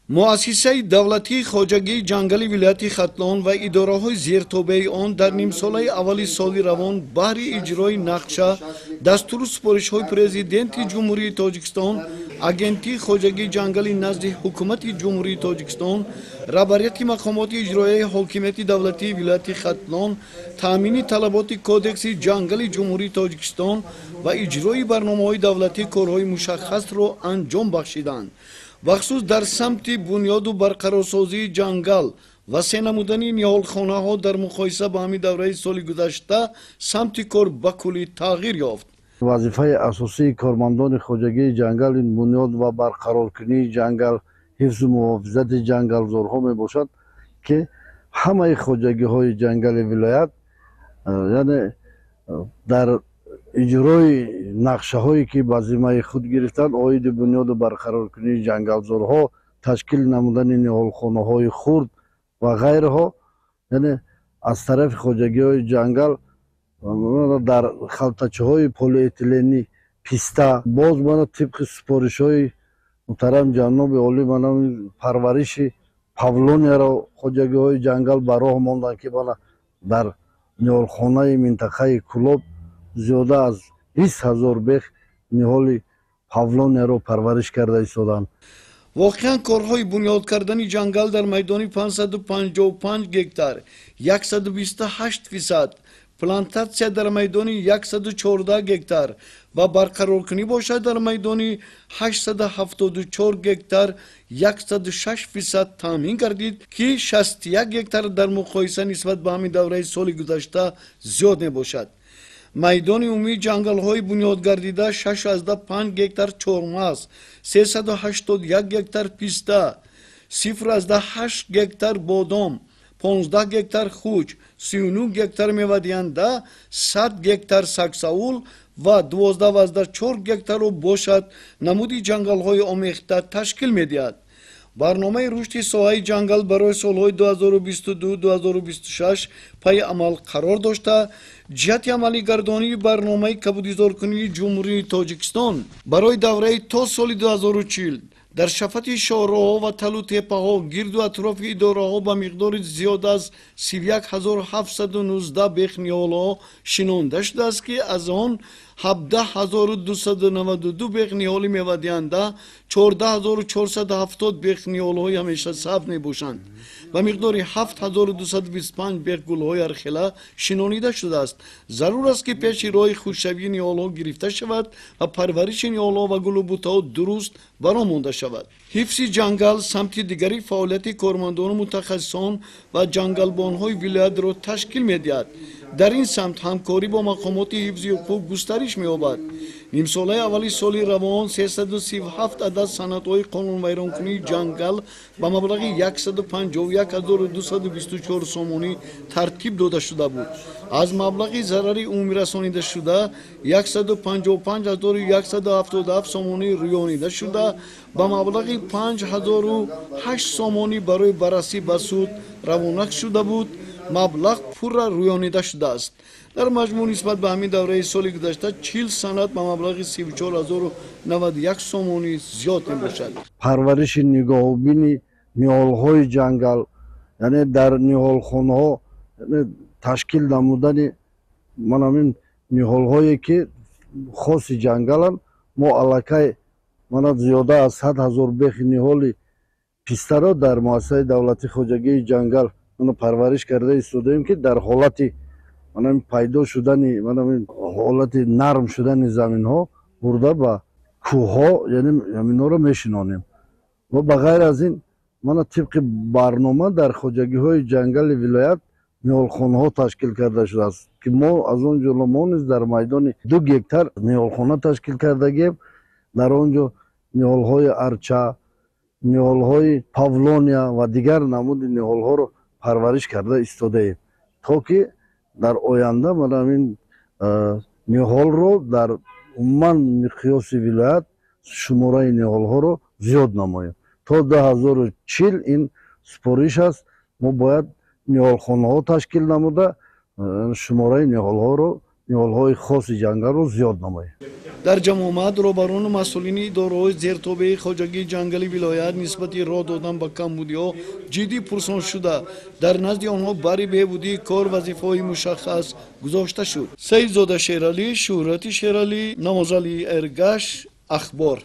Муассисаи давлатии хоҷагии ҷангали вилояти Хатлон ва идораҳои зертобеи он дар нимсолаи аввали соли равон баҳри иҷрои нақша, дастуру супоришҳои Президенти Ҷумҳурии Тоҷикистон, Агентии хоҷагии ҷангали назди Ҳукумати Ҷумҳурии Тоҷикистон, роҳбарияти мақомоти иҷроияи ҳокимияти давлатии вилояти Хатлон, таъмини талаботи Кодекси ҷангали Ҷумҳурии Тоҷикистон ва иҷрои барномаҳои давлатӣ корҳои мушаххасро анҷом бахшиданд. Бахусус дар самти бунёду барқарорсозии ҷангал ва се намудани ниҳолхонаҳо дар муқоиса ба ҳамин давраи соли гузашта самти кор ба куллӣ тағйир ёфт. Вазифаи асосии кормандони хоҷагии ҷангал ин бунёд ва барқароркунии ҷангал, ҳифзу муҳофизати ҷангалзорҳо мебошад, ки ҳамаи хоҷагиҳои ҷангали вилоят, яъне дар иҷрои нақшаҳое ки ба зиммаи худ гирифтанд оиди бунёду барқароркунии ҷангалзорҳо, ташкил намудани ниҳолхонаҳои хурд ва ғайраҳо, яъне аз тарафи хоҷагиҳои ҷангал дар халтачаҳои полиэтиленӣ писта, боз мана тибқи супоришҳои муҳтарам ҷаноби олӣ мана парвариши павлонияро хоҷагиҳои ҷангал ба роҳ монданд, ки мана дар ниҳолхонаи минтақаи Кӯлоб зиёда аз 20 000 бех ниҳоли павлонияро парвариш карда истоданд. Воқеан, корҳои бунёд кардани ҷангал дар майдони 555 гектар 128%, плантатсия дар майдони 114 гектар ва барқароркунӣ бошад дар майдони 874 гектар 106% таъмин гардид, ки 61 гектар дар муқоиса нисбат ба ҳамин давраи соли гузашта зиёд мебошад. Майдони умумии ҷангалҳои бунёдгардида 6,5 гектар чормағз, 381 гектар писта, 0,8 гектар бодом, 15 гектар хуч, 39 гектар мевадиҳанда, 100 гектар саксаул ва 12,4 гектарро бошад намуди ҷангалҳои омехта ташкил медиҳад. Барномаи рушди соҳаи ҷангал барои солҳои 2022-2026 пайи амал қарор дошта, ҷиҳати амалигардонии барномаи кабудизоркунии Ҷумҳурии Тоҷикистон барои давраи то соли 2040 дар шафати шоҳроҳҳо ва талу теппаҳо, гирду атрофи идораҳо ба миқдори зиёд аз 31 719 бех ниҳолҳо шинонда шудааст, ки аз он 17 292 бех ниҳоли мевадиҳанда, 14 470 бех ниҳолҳои ҳамешасабз мебошанд. Ба миқдори 7225 бех гулҳои ҳархела шинонида шудааст. Зарур аст, ки пеши роҳи хушкшавии ниҳолҳо гирифта шавад ва парвариши ниҳолҳо ва гулу бутаҳо дуруст ба роҳ монда шавад. Ҳифзи ҷангал самти дигари фаъолияти кормандону мутахассисон ва ҷангалбонҳои вилоятро ташкил медиҳад. Дар ин самт ҳамкорӣ бо мақомоти ҳифзи ҳуқуқ густариш меёбад. Нимсолаи аввали соли равон 337 адад санадҳои қонунвайронкунии ҷангал ба маблағи 151 224 сомонӣ тартиб дода шуда буд. Аз маблағи зарари умумирасонидашуда 155 177 сомонӣ рӯёнида шуда, ба маблағи 5008 сомонӣ барои баррасӣ ба суд равона шуда буд, маблағ пурра рӯёнида шудааст. Дар маҷмӯъ нисбат ба ҳамин давраи соли гузашта 40 санад ба маблағи 34 091 сомонӣ зиёд мебошад. Парвариши нигоҳубини ниҳолҳои ҷангал, яъне дар ниҳолхонаҳо ташкил намудани манамин ниҳолҳое ки хоси ҷангаланд. Мо аллакай мана зиёда аз 100 000 бехи ниҳоли пистаро дар муассисаи давлатии хоҷагии ҷангал парвариш карда истодаем, ки дар ҳолати манамин пайдо шудани манамин ҳолати нарм шудани заминҳо бурда ба кӯҳҳо, яъне ҳаминҳоро мешинонем. Ва ба ғайр аз ин, мана тибқи барнома дар хоҷагиҳои ҷангали вилоят ниҳолхонаҳо ташкил карда шудааст, ки мо аз он ҷумла мо низ дар майдони 2 гектар ниҳолхона ташкил кардагием. Дар он ҷо ниҳолҳои арча, ниҳолҳои павлония ва дигар намуди ниҳолҳоро парвариш карда истодаем, то ки дар оянда мана ҳамин ниҳолро дар умуман миқёси вилоят шумораи ниҳолҳоро зиёд намоем. То 2040 ин супориш аст, мо бояд ниҳолхонаҳо ташкил намуда, шумораи ниҳолҳоро ниҳолҳои хоси ҷангалро зиёд намоем. Дар ҷамъомад роҳбарону масъулини идораҳои зертобеи хоҷагии ҷангали вилоят нисбати роҳ додан ба камбудиҳо ҷиддӣ пурсон шуда, дар назди онҳо бари беҳбудии кор вазифаҳои мушаххас гузошта шуд. Саидзода Шералӣ, Шӯҳрати Шералӣ, Намозалии Эргаш, Ахбор.